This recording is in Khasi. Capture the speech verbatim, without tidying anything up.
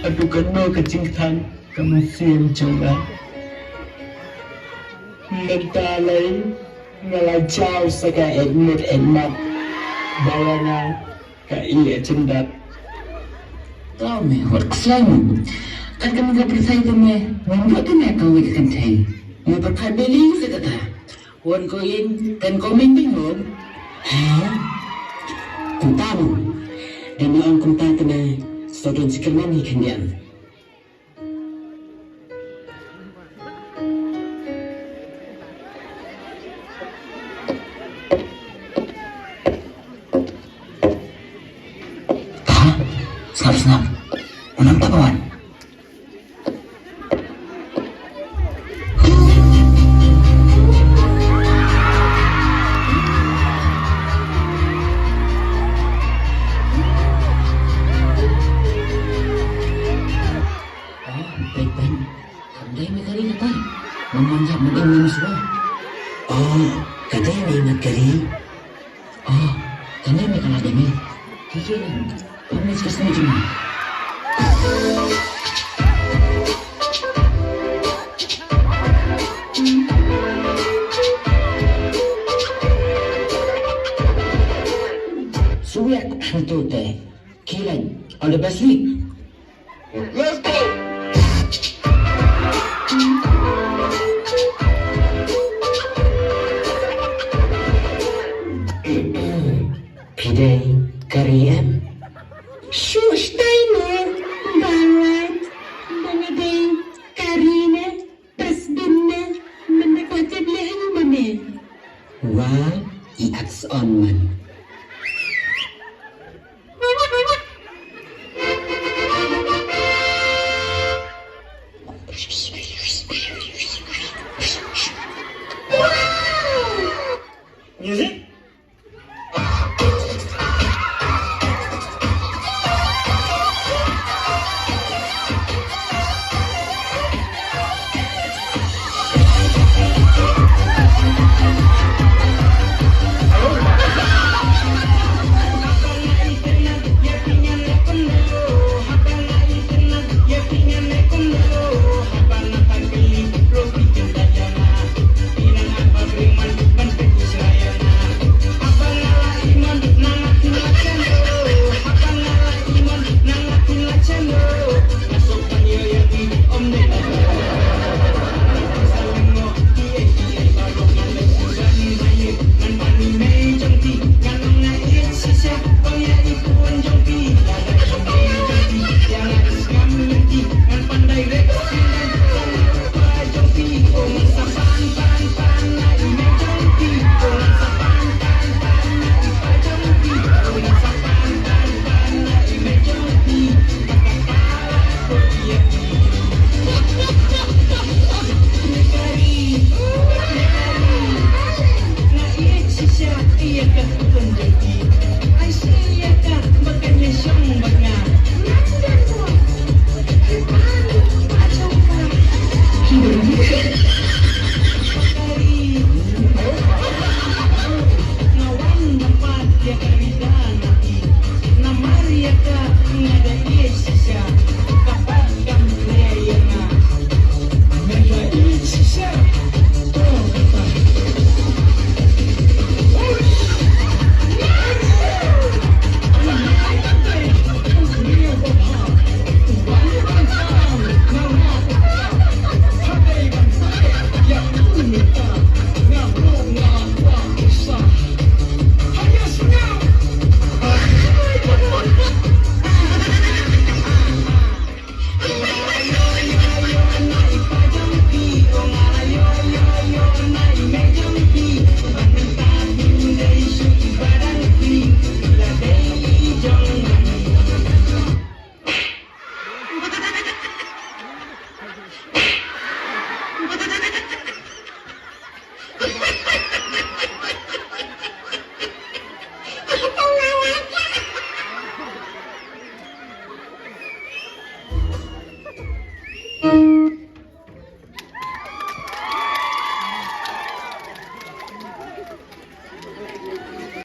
Haduh kano ka jingthan ka mynsiem jong nga. Mynta lei nga la jaw sa ka eh mut eh mat. Ba la nga ka i eh jyndat. Tau me wat kslai me. Kat kane ka pyrthei ka me ngam lut kane ka wei ka kynthei. Me pyrkhat beli sa kata. Wan ko in kan ko min bing mo. Ha? Kumta mo. Dei me ong kumta kane. Sa don sikirman hi khyndiat. Ha? Sngap sngap. Unang ta kawan. Oh, baik, baik. Ka dei me ka ri kata. Mama ïap me dei me shuwa. Oh, ka dei me ngat ka ri. Oh, ka dei me ka la dei me. Ki ki ni. Pamit ka sini juma. Suyak hantu te. Kilan, all the best week. Let's go! Pidei kari em. Shush, Taimo.